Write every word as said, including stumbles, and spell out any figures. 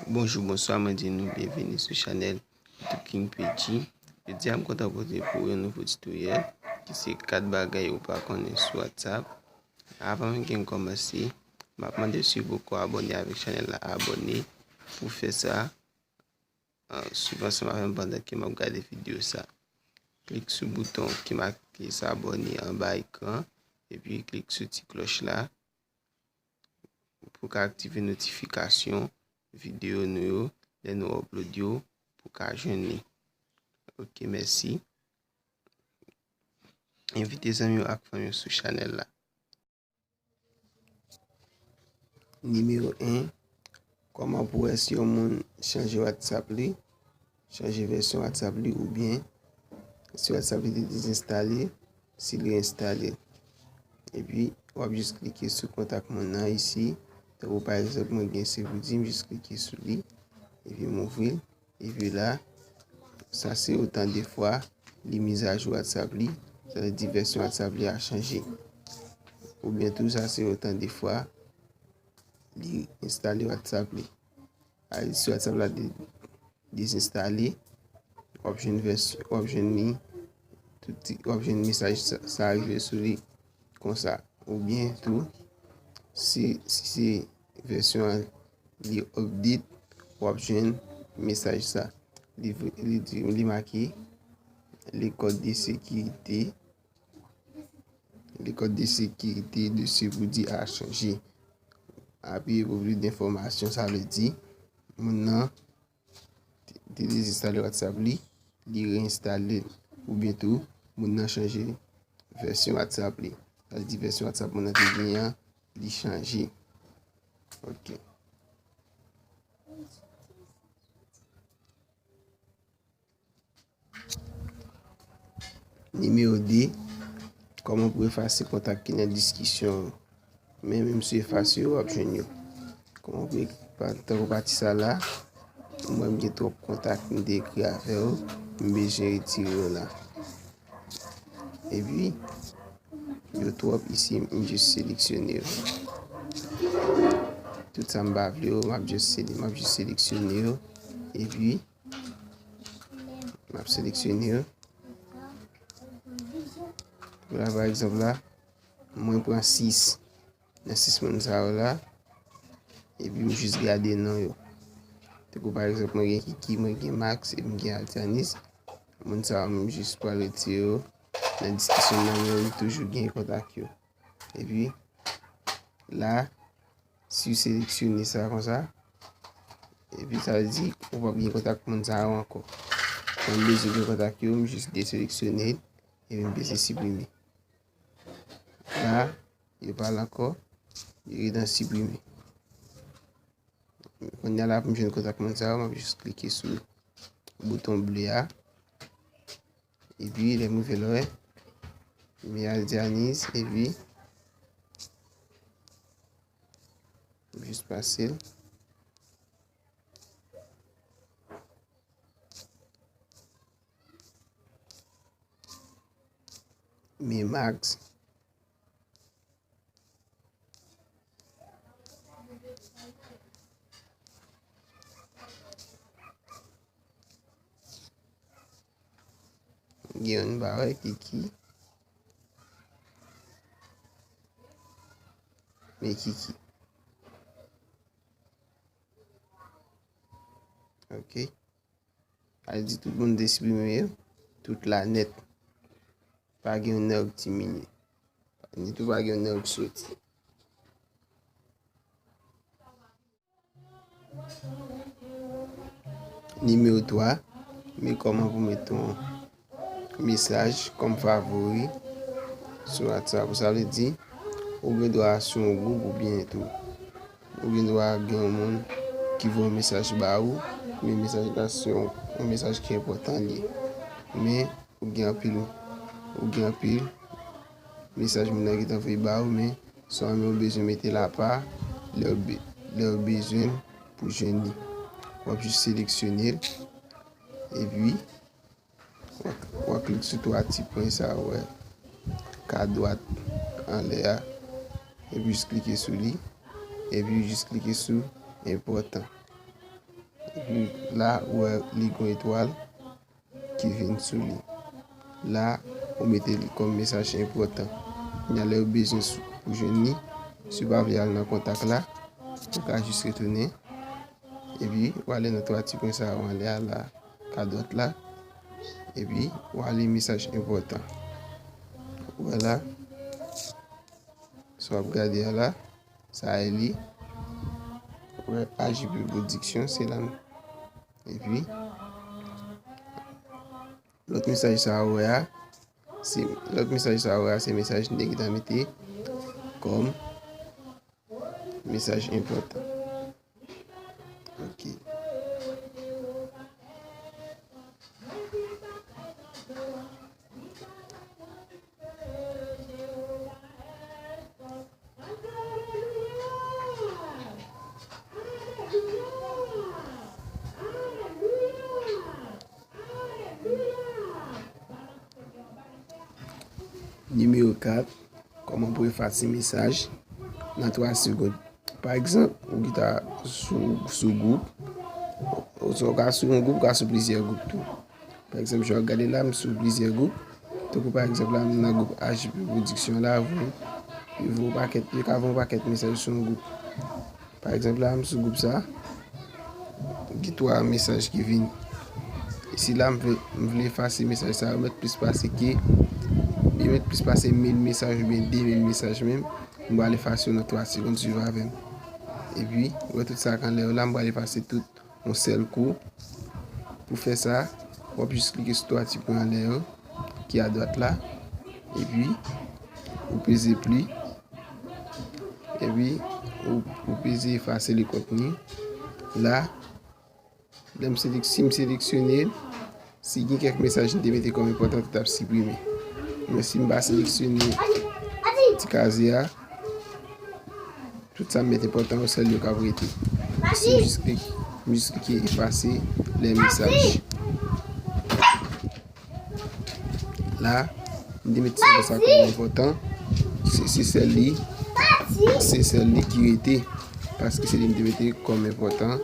Bonjou, bonswa, mwen di nou byenveni sou chanèl YouTube King P G. Jodi a, m kontan pote pou yon nouvo tutoriel ki se kat bagay ou pa konnen sou WhatsApp. Avan menm ke m kòmanse, m ap mande si w poko abòne avèk chanèl la, abòne pou fè sa. Ah, swiv ansanm avè m pandan ke m ap gade videyo sa. Klik sou bouton ki make s'abonner anba ekran, epi klik sou ti klòch la pou ka aktive notifikasyon videyo nou yo, lè nou upload yo, pou ka jwenn li. Ok, mèsi. Envite zanmi w ak fanmi w sou chanèl la. Nimewo en, kòman pou wè si yon moun chanje WhatsApp li, chanje vèsyon WhatsApp li, oubyen si WhatsApp li te dezenstale, si li enstale. Epi, w ap jis klike sou kontak moun nan isi. Tankou pa egzanp, mwen gen Se Pou Di, m jis klike sou li, epi m ouvri l. Epi la, sa se otan de fwa li mizajou WhatsApp li, sa vle di vèsyon WhatsApp li a chanje. Oubyen tou, sa se otan de fwa li enstale WhatsApp li. Sa vle di si WhatsApp la de-, dezenstale, w ap jwenn vès-, w ap jwenn li, tout ti, w ap jwenn mesaj sa, sa rive sou li konsa. Oubyen tou, si, si se vèsyon an li update, w ap jwenn mesaj sa. Li, li, li make, le code de sécurité, le code de sécurité de Se Pou Di a chanje. Apiye pou plis enfòmasyon, sa vle di, moun nan te, te dezenstale WhatsApp li, li reinstale l. Oubyen tou, moun nan chanje vèsyon WhatsApp li. Sa vle di vèsyon WhatsApp moun nan te genyen an, li chanje. Ok. Nimewo de, kòman pou efase kontak ki nan diskisyon w? Men, menm si w efase yo, w ap jwenn yo. Kòman pou e-, pa, tankou pati sa la, mwen m gen twòp kontak m te ekri avè yo, m bezwen retire yo la. Epi, yo twòp isi, m jis seleksyone yo. Tout sa m pa vle yo, m ap jis sele-, m ap jis seleksyone yo. Epi, m ap seleksyone yo. La, pa egzanp la, mwen pran sis nan sis moun sa yo la. Epi m jis gade non yo. Tankou pa egzanp, mwen gen Kiki, mwen gen Max, epi m gen Altyanis. Moun sa yo, m jis pral retire yo nan diskisyon nan, men m toujou gen kontak yo. Epi, la, si w seleksyone sa konsa, epi sa vle di, ou p ap gen kontak moun sa yo ankò. Mwen bezwen gen kontak yo, m jis deseleksyone l, epi m peze siprime. La, yo pa la ankò, yo ret nan siprime. Kounye a la pou m jwenn kontak moun sa yo, m ap jis klike sou bouton ble a. Epi, lè m rive la, wè, m al Dyanis, epi, m jis pase l. Men Max. Gen youn m pa wè, Kiki. Men Kiki. Ok. Sa vle di tout moun te siprime yo, tout la nèt. Pa gen youn nan yo k diminye. Ni tou pa gen youn nan yo k soti. Nimewo twa, men kòman pou mete yon mesaj kòm favori sou WhatsApp. Sa vle di, ou gen dwa sou yon gwoup oubyen tou, ou gen dwa gen yon moun ki voye yon mesaj ba ou, men mesaj la se yon, yon mesaj ki enpòtan li ye. Men ou gen anpil, ou gen anpil mesaj moun nan gentan voye ba ou, men sèlman ou bezwen mete l apa lè w be-, lè w bezwen l pou jwenn li. W ap jis seleksyone l, epi w ap, w ap klik sou twa ti pwen sa a, w wè, ka dwat anlè a, epi jis klike sou li, epi jis klike sou enpòtan. Epi la, ou wè li gon etwal ki vin sou li. La, ou mete li kòm mesaj enpòtan. Kounye a, lè ou bezwen sou, pou jwenn li, si w pa vle al nan kontak la, ou ka jis retounen. Epi, ou ale nan twa ti pwen sa yo anlè a la, k adwat la. Epi, ou ale mesaj enpòtan. Ou wè la, sa w ap gade a la, sa e li. Ou wè, A J P Production, se la. Epi, lòt mesaj sa ou wè a, se, lòt mesaj sa ou wè a, se mesaj nèg ta mete kòm mesaj enpòtan. Ok. Nimewo kat, kòman pou efase mesaj nan twa segonn. Pa egzanp, ou ki ta sou, sou gwoup, ou, ou ka sou yon gwoup, ou ka sou plizyè gwoup tou. Pa egzanp, jan w ap gade la, m sou plizyè gwoup. Tankou pa egzanp la, m nan gwoup A J P Production la, voye, yo voye yon pakèt, yo ka voye yon pakèt mesaj sou yon gwoup. Pa egzanp la, m sou gwoup sa, gen twa mesaj ki vini. Isi la, m vle, m vle efase mesaj sa, yo mèt plis pase ke, yo mèt plis pase mil mesaj oubyen de mil mesaj menm, m pral efase yo nan twa segonn, swiv avè m. Epi, ou wè tout sa k anlè yo la, m pral efase tout yon sèl kou. Pou fè sa, w ap jis klike sou twa ti pwen anlè yo, ki adwat la, epi ou peze pli, epi ou, ou peze efase le kontni. La, lè m selek-, si m seleksyone, si gen kèk mesaj m te mete kòm enpòtan, tout ap siprime. Men si m pa seleksyone ti kaze a, tout sa m mete enpòtan yo, sèl yo k ap rete. Si m jis klik-, m jis klike efase lè mesaj. La, m te mete ti sa kòm enpòtan. Se, se sèl li, se sèl li ki rete. Paske se li m te mete kòm enpòtan.